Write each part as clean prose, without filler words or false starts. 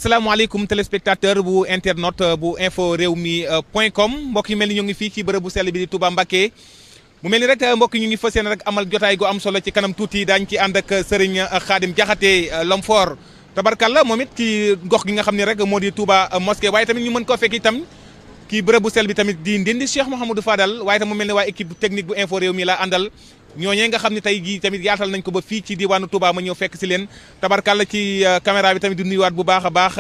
asalaamaaleykum téléspectateur bu internet bu info rewmi point com mbokk yi mel ni ñu ngi fii ci bërëb bu sell bi di Touba Mbacké mu mel ni rek mbokk ñu ngi fas yéene rek amal jotaay gu am solo ci kanam tuuti daañ ci ànd ak Serigne Khadim Diakhaté l'homme fort tabarkalla moom it ci gox gi nga xam ne rek moo di Touba mosquée waaye tamit ñu mën koo fekk itam kii bërëb bu sell bi tamit di Ndindi Cheikh Mouhamadou Fadal waaye tam mu mel ne waa équipe technique bu info rewmi laa àndal ñooñee nga xam ne tey jii tamit yaatal nañ ko ba fii ci diwaanu Touba ma ñëw fekk si leen tabarkalla ci caméra bi tamit di nuyuwaat bu baax a baax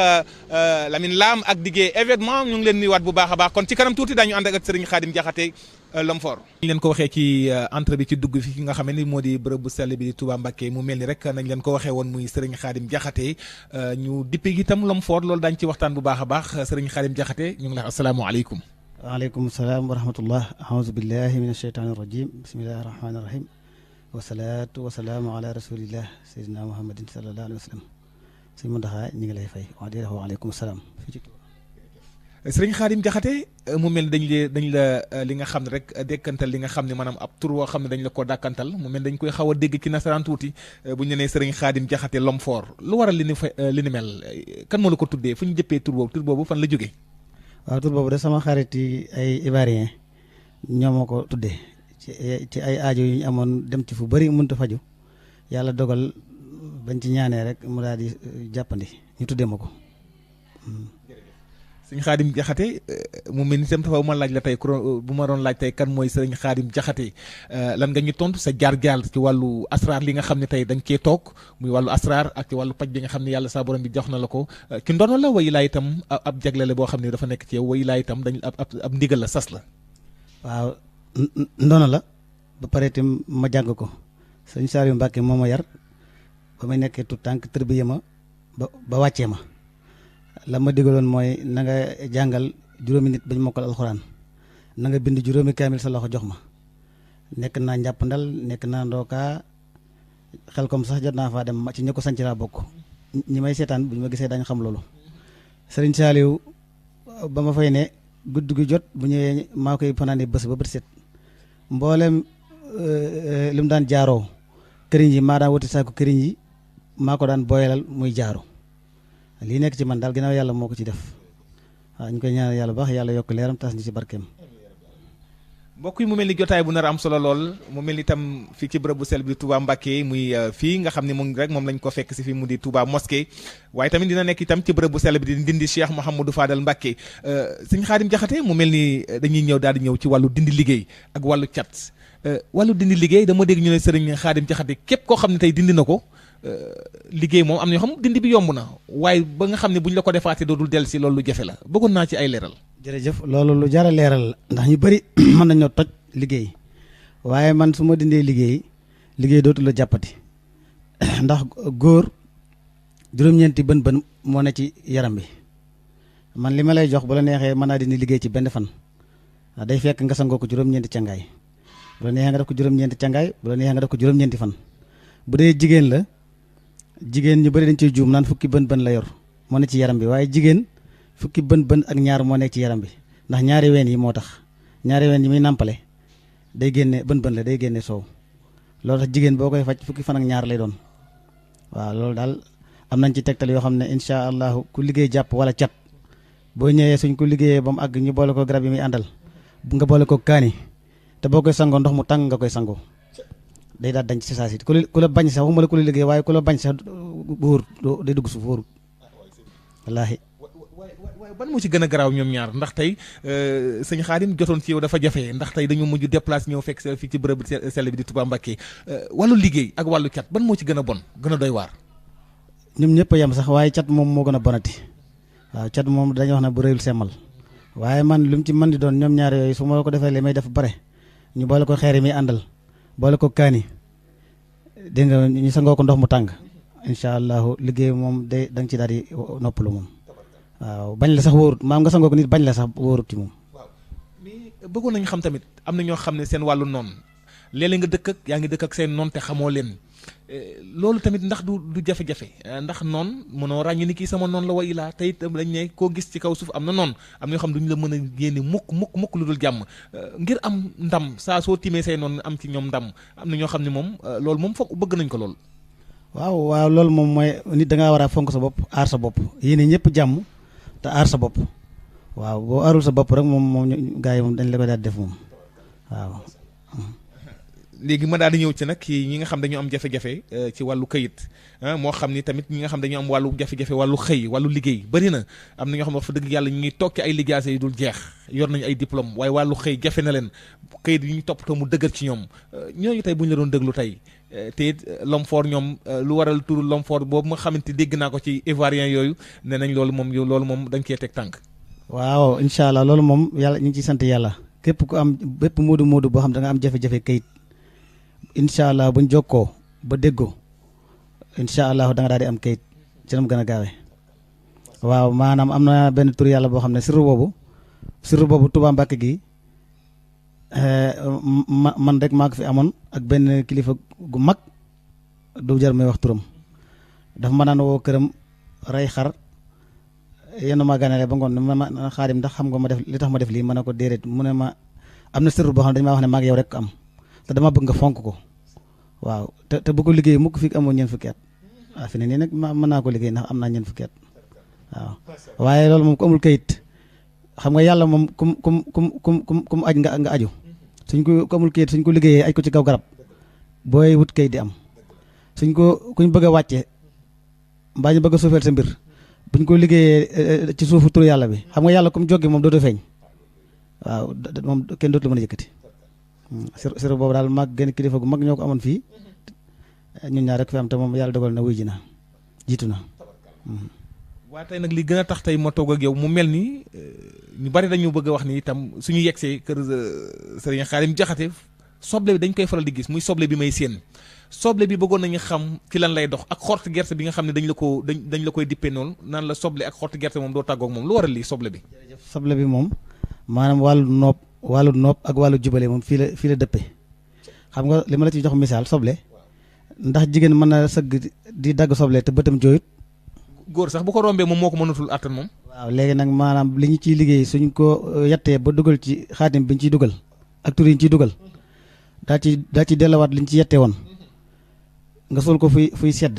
Lamine Lam ak diggee événement ñu ngi leen nuyuwaat bu baax a baax kon ci kanam tuuti daañu ànd ak Serigne Khadim Diakhaté l'homme fort. ñu leen ko waxee ci entrée bi ci dugg fi nga xam ne moo di bërëb bu sell bi di Touba Mbacké mu mel ni rek nañ leen ko waxee woon muy Serigne Khadim Diakhaté ñu dippe itam l'homme fort loolu daañu ci waxtaan bu baax a baax Serigne Khadim Diakhaté ñu ngi lay asalaamaaleykum. waaleykum salaam wa rahmatullah aouzu billahi min asheytaani rajim bismillahi rahmaani rahim wasalaatu wasalaamu ala rasulillah sayyidina muhammadin sallallahu alayhi wa sallam sëñ Mountakha ñu ngi lay fay wax dëgg waaleykum salaam fii ci Sëriñ Khadim Diakhaté mu mel dañ la li nga xam ne rek dekkantal li nga xam ne maanaam ab tur woo xam ne dañ la ko dàkkantal mu mel dañ koy xaw a dégg ci nasaraan tuuti bu ñu nee Sëriñ Khadim Diakhaté l'homme fort lu waral li ni mel kan moo la ko tuddee fu ñu jëppee tur boobu fan la jógee. waaw tur boobu de sama xarit yi ay ivoirien ñoo ma ko tuddee ci ay aajo yu ñu amoon dem ci fu bëri mënut a faju yàlla dogal bañ ci ñaanee rek mu daal di jàppandi ñu tuddee ma ko. Sëriñ Khadim Diakhaté mu mel ni tam taxaw ma laaj la tey bu ma doon laaj tey kan mooy Sëriñ Khadim Diakhaté lan nga ñu tontu sa jaar-jaar ci wàllu asraar li nga xam ne tey dañ cee toog muy wàllu asraar ak ci wàllu paj bi nga xam ne yàlla saa borom bi jox na la ko ki ndono la way laa itam ab jaglele boo xam ne dafa nekk ci yow way laa itam dañ ab ndigal la sas la. waaw ndono la ba pare itam ma jàng ko sëñ Saliou Mbacké moo ma yar ba may nekkee tout tànk tërbiye ma ba wàccee ma. la ma digaloon mooy na nga jàngal juróomi nit bañ mokkal alxuraan na nga bind juróomi kaamil sa loxo jox ma nekk naa njàppandal nekk naa ndookaa xel kom sax jot naa faa dem ci ña ko sanc laa bokk ñi may seetaan bu ñu ma gisee dañ xam loolu. Sëriñ Saaliw ba ma fay ne guddi gi jot bu ñëwee maa koy fanaane bés ba bët set mboolem li mu daan jaaroo këriñ yi maa daan wuti saako këriñ yi maa ko daan booyalal muy jaaro lii nekk ci man daal ginnaaw yàlla moo ko ci def waaw ñu koy ñaanal yàlla baax yàlla yokk leeram tas ni ci barkeem. mbokk yi mu mel ni jotaay bu nar am solo lool mu mel ni itam fii ci bërëb bu sell bi Touba Mbacké muy fii nga xam ne moom rek moom lañ ko fekk si fi mu di Touba mosquée waaye tamit dina nekk itam ci bërëb bu sell bi di Ndindi Cheikh Mouhamadou Fadal Mbacké Sëriñ Khadim Diakhaté mu mel ni dañuy ñëw daal di ñëw ci wàllu dindi liggéey ak wàllu cat wàllu dindi liggéey dama dégg ñu ne Sëriñ Khadim Diakhaté képp koo xam ne tey dindi na ko liggéey moom am na yoo xam dindi bi yomb na waaye ba nga xam ne buñ la ko defaatee dootul del si loolu lu jafe la bëggoon naa ci ay leeral. jërëjëf loolu lu jar a leeral la ndax ñu bëri mën nañoo toj liggéey waaye man su ma dindee liggéey dootul la jàppati ndax góor juróom-ñeenti bën moo ne ci yaram bi man li ma lay jox bu la neexee mën naa dindi liggéey ci benn fan day fekk nga sangoo ko juróom-ñeenti cangaay bu la neexee nga def ko juróom-ñeenti cangaay bu la neexee nga def ko juróom-ñeenti fan bu dee jigéen la. jigéen ñu bëri dañ ciy juum naan fukki bën la yor moo ne ci yaram bi waaye jigéen fukki bën ak ñaar moo nekk ci yaram bi ndax ñaari ween yi moo tax ñaari ween yi muy nàmpale day génne bën la day génne soow loolu tax jigéen boo koy faj fukki fan ak ñaar lay doon waaw loolu daal am nañ ci tegtal yoo xam ne incha allahu ku liggéey jàpp wala cat boo ñëwee suñ ko liggéeyee ba mu àgg ñu boole ko garab yi muy àndal nga boole ko kaani te boo koy sangoo ndox mu tàng nga koy sangoo day daal dañ ci saa si ku la bañ sax waxuma la ku la liggéey waaye ku la bañ sax wóor day dugg suuf wóorut wallaahi. waaye ban moo ci gën a garaaw ñoom ñaar ndax tey sëñ Khadim jotoon ci yow dafa jafe ndax tey dañu mujj déplacé ñëw fekk fii ci bërëb sell bi di Touba Mbacké wàllu liggéey ak wàllu cat ban moo ci gën a bon gën a doy waar. ñoom ñëpp a yem sax waaye cat moom moo gën a bonati waaw cat moom dañuy wax ne bu rëyul semmal waaye man lu mu ci mën di doon ñoom ñaar yooyu su ma la ko defee li may def bare ñu boole ko xeer yi muy àndal. boole ko kaani dégg nga ñu sangoo ko ndox mu tàng incha allahu liggéey moom day da nga ci daal di noppalu moom waaw bañ la sax wóorut maam nga sangoo ko nit bañ la sax wóorut ci moom. waaw mais bëggoon nañu xam tamit am na ñoo xam ne seen wàllu noonu léeg-léeg nga dëkk ak yaa ngi dëkk ak seen noon te xamoo leen loolu tamit ndax du jafe-jafe ndax noon mënoo ràññi ni kii sama noon la way laa tey dañ ne koo gis ci kaw suuf am na noon am na yoo xam duñu la mën a génne mukk lu dul jàmm ngir am ndam saa soo timee say noon am ci ñoom ndam am na ñoo xam ne moom loolu moom foog bëgg nañ ko lool. waaw loolu moom mooy nit da ngaa war a fonk sa bopp aar sa bopp yéene ñëpp jàmm te aar sa bopp waaw boo aarul sa bopp rek moom gars yi moom dañ la koy daal def moom waaw. léegi ma daal di ñëw ci nag ñi nga xam dañu am jafe-jafe ci wàllu kayit moo xam ni tamit ñi nga xam dañu am wàllu jafe-jafe wàllu xëy wàllu liggéey bëri na am na ñoo xam ne wax fa dëgg yàlla ñu ngi toog ci ay liggéey yi dul jeex yor nañu ay diplôme waaye wàllu xëy jafe na leen kayit yi ñu toppatoo mu dëgër ci ñoom ñooñu tey bu ñu la doon déglu tey te it l'homme fort ñoom lu waral turu l'homme fort boobu nga xamante dégg naa ko ci ivoirien yooyu nee nañ loolu moom dañ cee teg tànk. waaw incha allah loolu moom yàlla ñu ngi ciy sant yàlla képp ku am bépp moodu boo xam da nga am jafe-jafe kayit incha allah buñ jokkoo ba déggoo incha allah da nga daal di am kayit ci nam gën a gaawee waaw maanaam am na benn tur yàlla boo xam ne sirru boobu Touba Mbacke gi man rek maa ko fi amoon ak benn kilifa gu mag du jar may wax turam dafa ma daan woo këram rey xar yenn ma ganale ba ngoon ma Xaadim ndax xam nga ma def li tax ma def lii ma ne ko déedéet mu ne ma am na sirru boo xam ne dañu maa wax ne maa ngi yow rek ko am te dama bëgg nga fonk ko waaw te bu ko liggéey mukk fi amoo ñeent fukki at waaw fi ne nii nag mën naa ko liggéey ndax am naa ñeent fukki at waaw waaye loolu moom ku amul kayit xam nga yàlla moom kum aj nga aju suñ ko ku amul kayit suñ ko liggéeyee aj ko ci kaw garab booy wut kayit di am kuñ bëgg a wàcce mbaa ñu bëgg a suufeel sa mbir buñ ko liggéeyee ci suufu tur yàlla bi xam nga yàlla kum joggi moom dootu feeñ waaw moom kenn dootu la mën a yëkkati sir boobu daal mag gën kilifa gu mag ñoo ko amoon fii ñun ñaar rek fi am te moom yàlla dogal na wuy ji na jiitu na. waa tey nag li gën a tax tey ma toog ak yow mu mel ni ñu bari dañu bëgg a wax ni itam suñu yegsee kër Serigne Khadim Diakhaté soble bi dañ koy faral di gis muy soble bi may séen soble bi bëggoon nañu xam ci lan lay dox ak xortu gerte bi nga xam ne dañ la koy dippee noonu naan la soble ak xortu gerte moom doo tàggoog moom lu waral lii soble bi. jërëjëf soble bi moom maanaam wàllu nopp ak wàllu jubale moom fii la dëppee xam nga li ma la ci jox misaal soble ndax jigéen mën na sëgg di dagg soble te bëtam jooyut. góor sax bu ko rombee moom moo ko mënatul attan moom. waaw léegi nag maanaam li ñu ciy liggéey suñ ko yettee ba dugal ci xaatim bi ñu ciy dugal ak tur yi ñu ciy dugal daa ci delluwaat li ñu ci yettee woon nga suul ko fuy sedd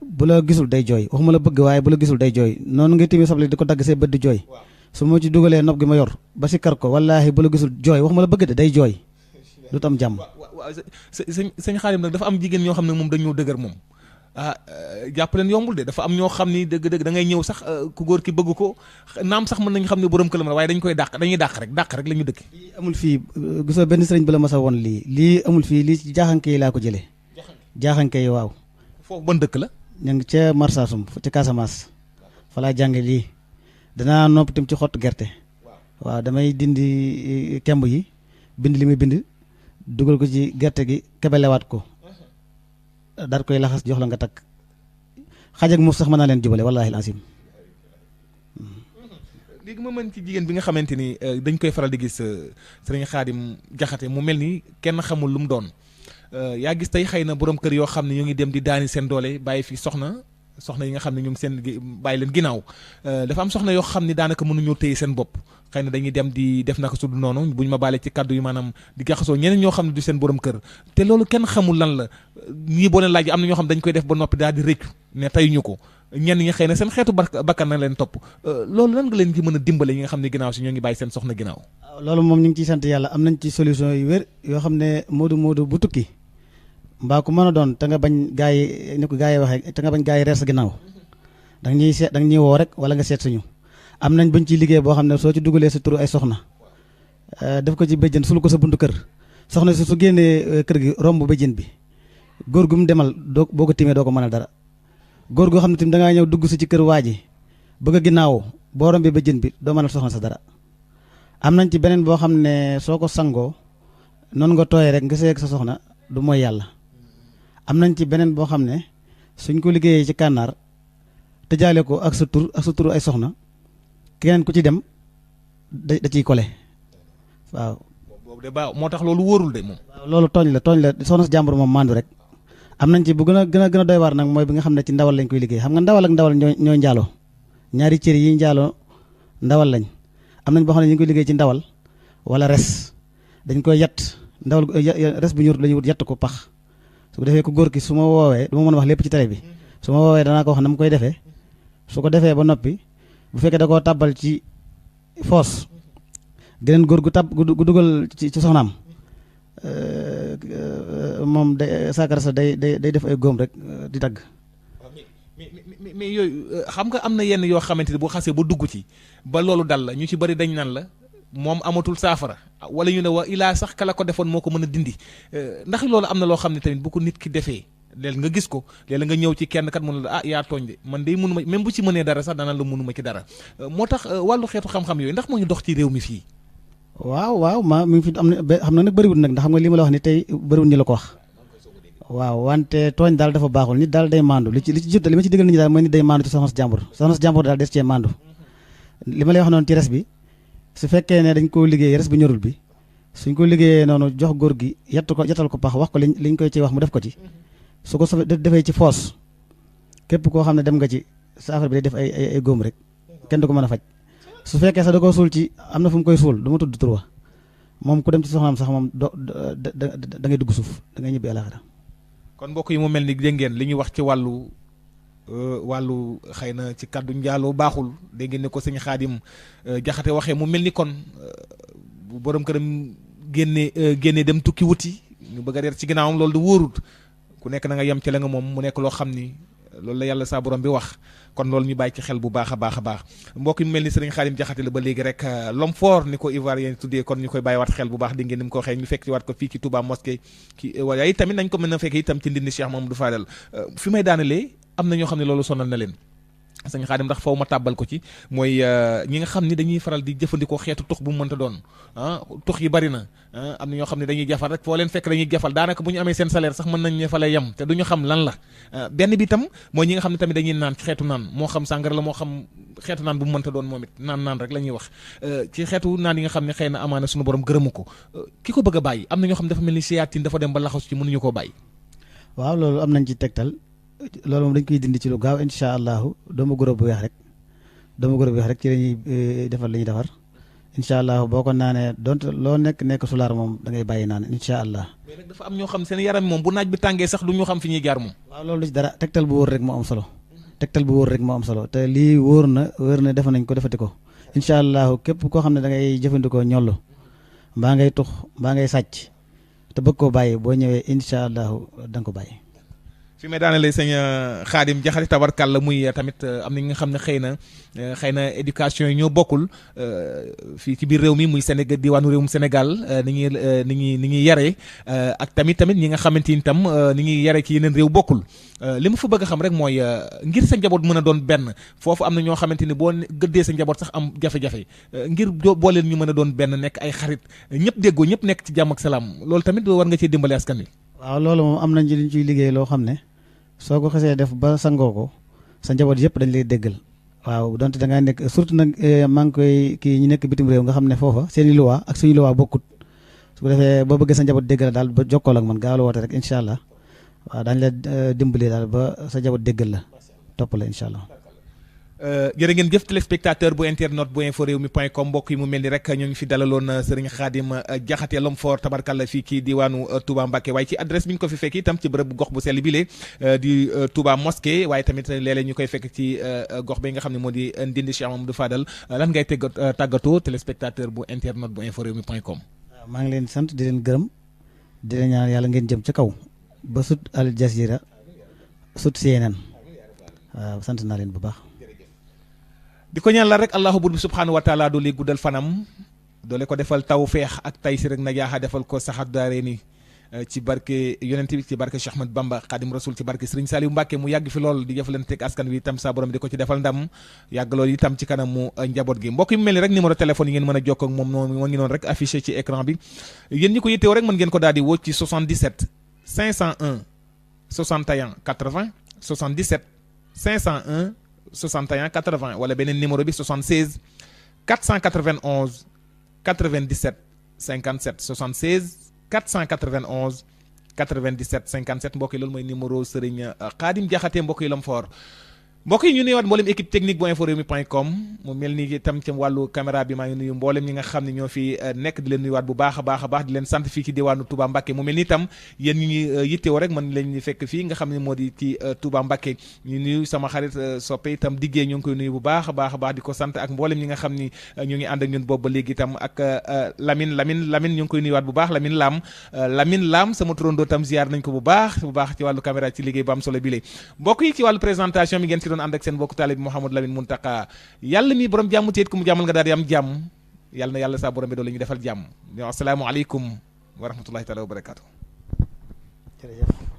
bu la gisul day jooy waxuma la bëgg waaye bu la gisul day jooy noonu nga tiimee soble di ko dagg see bët di jooy su ma ci dugalee nopp gi ma yor ba si kar ko wallaahi bu la gisul jooy waxuma la bëgg de day jooy du tam jàmm. waaw sëñ Xaadim nag dafa am jigéen ñoo xam ne moom dañoo dëgër moom. jàpp leen yombul de dafa am ñoo xam ni dëgg-dëgg da ngay ñëw sax ku góor ki bëgg ko naam sax mën nañu xam ne borom këlam la waaye dañuy dàq rek la ñu dëkk. lii amul fii gisoo benn sëriñ bi la ma sa woon lii amul fii lii ci jaaxanke yi laa ko jëlee. jaaxanke yi waaw. foofu ban dëkk la. ñu ngi ca Marsassoum ca Casamance fa laa jànge lii danaa nopp tam ci xottu gerte waaw damay dindi kemb yi bind li muy bind dugal ko ci gerte gi kebelewaat ko. daal koy laxas jox la nga takk xaj ak muuf sax mën naa leen jubale wallaahi alazim. léegi ma mën ci jigéen bi nga xamante ni dañ koy faral di gis Serigne Khadim Diakhaté mu mel ni kenn xamul lu mu doon yaa gis tey xëy na borom kër yoo xam ne ñu ngi dem di daani seen doole bàyyi fi soxna yi nga xam ne ñu ngi seen bàyyi leen ginnaaw dafa am soxna yoo xam ne daanaka mënuñoo téye seen bopp xëy na dañuy dem di def naka su du noonu buñ ma bàlee ci kàddu yi maanaam di jaxasoo ñeneen ñoo xam ne du seen borom kër te loolu kenn xamul lan la ñii boo leen laaj am na ñoo xam dañ koy def ba noppi daal di rëccu ne tayuñu ko ñenn ñi xëy na seen xeetu bakkan na leen topp loolu lan nga leen ci mën a dimbale ñi nga xam ne ginnaaw si ñoo ngi bàyyi seen soxna ginnaaw. loolu moom ñu ngi ciy sant yàlla am nañ ci solution yu wér yoo xam ne moodu bu tukki mbaa ku mën a doon te nga bañ gaa yi ni ko gaa yi waxee te nga bañ gaa yi reer sa ginnaaw danga ñuy woo rek wala nga seet suñu am nañ bañ ciy liggéey boo xam ne soo ci dugalee sa turu ay soxna def ko ci béjjën sul ko sa buntu kër soxna si su génnee kër gi romb béjjën bi góor gu mu demal boo ko timee doo ko mënal dara góor goo xam ne tamit da ngaa ñëw dugg si ci kër waa ji bëgg a ginnaaw boo rombee béjjën bi doo mënal soxna sa dara. am nañ ci beneen boo xam ne soo ko sangoo noonu nga tooyee rek nga seeg sa soxna du mooy yàlla. am nañ ci beneen boo xam ne suñ ko liggéeyee ci kànnaar te jaale ko ak sa tur ay soxna keneen ku ci dem da ciy kole waaw. boobu de baaw moo tax loolu wóorul de moom. waaw loolu tooñ la soxna si jàmbur moom maandu rek. am nañ ci bu gën a doy waar nag mooy bi nga xam ne ci ndawal lañ koy liggéey xam nga ndawal ak ndawal ñooy njaaloo ñaari cër yi njaaloo ndawal lañ am nañ boo xam ne ñu ngi koy liggéey ci ndawal wala res dañ koy yatt ndawal res bu ñor la ñuy wut yatt ko pax su ko defee ku góor ki su ma woowee du ma mën a wax lépp ci télé bi su ma woowee danaa ko wax na mu koy defee su ko defee ba noppi bu fekkee da koo tàbbal ci foos geneen góor gu dugal ci soxnaam moom day saakara sa day def ay góom rek di dagg. mais yooyu xam nga am na yenn yoo xamante ni bu xasee ba dugg ci ba loolu dal la ñu ci bëri dañ naan la moom amatul saafara wala ñu ne wa ilaa sax kala ko defoon moo ko mën a dindi ndax loolu am na loo xam ne tamit bu ko nit ki defee léegi nga gis ko léegi nga ñëw ci kenn kat mënu la yaa tooñ de man day mënuma même bu ci mënee dara sax danaan la mënuma ci dara moo tax wàllu xeetu xam-xam yooyu ndax moo ñu dox ci réew mi fii. waaw mi ngi fi am na xam na nag bëriwul nag ndax xam nga li ma la wax ni tey bëriwul ñu la ko wax. waaw wante tooñ daal dafa baaxul nit daal day maandu li ci jot li ma ci digal nit ñi daal mooy nit day maandu ci soxna si jàmbur daal des cee maandu li ma lay wax noonu ci res bi su fekkee ne dañ koo liggéey res bi ñorul bi suñ ko liggéeyee noonu jox góor gi yettal ko pax wax ko liñ koy ci wax mu def ko ci su ko defee ci foos képp koo xam ne dem nga ci sa affaire bi day def ay góom rek kenn du ko mën a faj su fekkee sax da koo suul ci am na fu mu koy suul du ma tudd tur wa moom ku dem ci soxnaam sax moom da ngay dugg suuf da ngay ñibbi àlaxira. kon mbokk yi mu mel ni dégg ngeen li ñuy wax ci wàllu xëy na ci kàddu njaaloo baaxul dégg ngeen ne ko sëñ Xaadim Jaxate waxee mu mel ni kon bu borom këram génnee dem tukki wuti ñu bëgg a reer ci ginnaawam loolu du wóorut ku nekk na nga yem ci la nga moom mu nekk loo xam ni loolu la yàlla saa borom bi wax kon loolu ñu bàyyi ci xel bu baax a baax a baax mbokk yi mu mel ni sëriñ Xaadim Jaxate la ba léegi rek l'homme fort ni ko Ivoirien tuddee kon ñu koy bàyyiwaat xel bu baax di ngeen ni mu ko waxee ñu fekk ci waat ko fii ci Touba mosquée waaye itamit nañ ko mën a fekk itam ci ndindi Cheikh Mamadou Fadal fi may daanelee am na ñoo xam ne loolu sonal na leen sëñ Xaadim ndax faw ma tàbbal ko ci mooy ñi nga xam ni dañuy faral di jëfandikoo xeetu tux bu mu mënta doon tux yi bari na am na ñoo xam ne dañuy jafal rek foo leen fekk dañuy jafal daanaka bu ñu amee seen salaire sax mën nañ ne fa lay yem te du ñu xam lan la benn bi itam mooy ñi nga xam ne tamit dañuy naan ci xeetu naan moo xam sàngara la moo xam xeetu naan bu mu mënta doon moom it naan rek la ñuy wax ci xeetu naan yi nga xam ne xëy na amaana suñu borom gërëmu ko ki ko bëgg a bàyyi am na ñoo xam ne dafa mel ni siyaatin dafa dem ba laxasu ci mënuñu koo bàyyi. waaw loolu am nañ ci tegtal loolu moom dañ koy dindi ci lu gaaw incha allahu doomu goro bu weex rek ci lañuy defar li ñuy defar incha allah boo ko naanee donte loo nekk sulaar moom da ngay bàyyi naan incha allah. mais nag dafa am ñoo xam seen yaram moom bu naaj bi tàngee sax du ñu xam fi ñuy jaar moom. waaw loolu ci dara tegtal bu wóor rek moo am solo te lii wóor na def nañ ko defati ko incha allah képp koo xam ne da ngay jëfandikoo ñollu mbaa ngay tux mbaa ngay sàcc te bëgg koo bàyyi boo ñëwee incha allah da nga ko bàyyi. fi may daane lay sëñ Xaadim Jaxate tabarkàlla muy tamit am na ñi nga xam ne xëy na éducation yi ñoo bokkul fii ci biir réew mi muy Sénégal diwaanu réewum Sénégal ni ñuy yaree ak tamit ñi nga xamante ni tam ni ñuy yaree ci yeneen réew bokkul li ma fa bëgg a xam rek mooy ngir sa njaboot mën a doon benn foofu am na ñoo xamante ni boo gëddee sa njaboot sax am jafe-jafe ngir boo leen ñu mën a doon benn nekk ay xarit ñëpp déggoo ñëpp nekk ci jàmm ak salaam loolu tamit war nga cee dimbale askan wi. waaw loolu moom am nañ ci liñ ciy liggéey loo xam ne soo ko xasee def ba sangoo ko sa njaboot yëpp dañ lay déggal waaw donte da ngaa nekk surtout nag maa ngi koy kii ñi nekk bitim réew nga xam ne foofa seen i luwaa ak suñu luwaa bokkut su ko defee boo bëggee sa njaboot déggal daal ba jokkool ak man gaaw la woote rek incha allah waaw daañu la dimbali daal ba sa njaboot déggal la topp la incha allah. jërë ngeen jëf téléspectateur bu internet bu info réew mi point com mbokk yi mu mel ni rek ñoo ngi fi dalaloon Serigne Khadim Jaxate l'homme fort tabarkalla fii ci diwaanu Touba Mbacké waaye ci adresse bi ñu ko fi fekk itam ci bërëb gox bu sell bile di Touba mosquée waaye tamit léeg-léeg ñu koy fekk ci gox bi nga xam ne moo di Ndindi Cheikh Mamadou Fadal lan ngay tàggatoo téléspectateur bu internet bu info réew mi point com. waaw maa ngi leen sant di leen gërëm di leen ñaan yàlla ngeen jëm ca kaw ba sut Al Jazeera sut CNN waaw sant naa leen bu baax. di ko ñaan la rek allahu bur bi subhanahu wa taala doole guddal fanam doole ko defal taw feex ak tay si rek na jaaxa defal ko saxat daare ni ci barke yonent bi ci barke Cheikh Ahmad Bamba Xaadim Rasul ci barke Serigne Saliou Mbacke mu yàgg fi lool di jëflanteeg askan wi itam saa borom di ko ci defal ndam yàgg lool itam ci kanam mu njaboot gi mbokk yi mu mel ni rek numéro téléphone yi ngeen mën a jokkoo ak moom noonu moo ngi noonu rek affiché ci écran bi yéen ñi ko yittewoo rek mën ngeen ko daal di woo ci 77 501 61 80 77 501 61 80 wala beneen numéro bi 76 491 97 57 76 491 97 57 mbokk yi loolu mooy numéro Serigne Khadim Jaxate mbokk yi lam foor mbokk yi ñu nuyuwaat mboolem équipe technique bu info rewmi point com mu mel ni itam ci wàllu caméra bi maa ngi nuyu mboolem ñi nga xam ne ñoo fi nekk di leen nuyuwaat bu baax a baax di leen sant fii ci diwaanu Touba Mbacké mu mel ni itam yéen ñu ngi yittewoo rek mën leen fekk fii nga xam ne moo di ci Touba Mbacké ñu nuyu sama xarit soppe itam diggee ñu ngi koy nuyu bu baax a baax di ko sant ak mboolem ñi nga xam ni ñu ngi ànd ak ñun boobu ba léegi itam ak Lamine ñu ngi koy nuyuwaat bu baax Lamine Lam sama turandoo tam ziar nañ ko bu baax ci wàllu caméra ci liggéey bu am solo bi lé mbokk yi ci wàllu présentation mi ngeen ci doon ànd ak seen bokk taalibe bi Mouhamadou Lamine Muntaka yàlla mi borom jàmm teet ku mu jàmmal nga daal di am jàmm yàlla na yàlla saa borom bi doon la ñu defal jàmm yow asalaamaaleykum wa rahmatullahi taala wa barakaatu. jërëjëf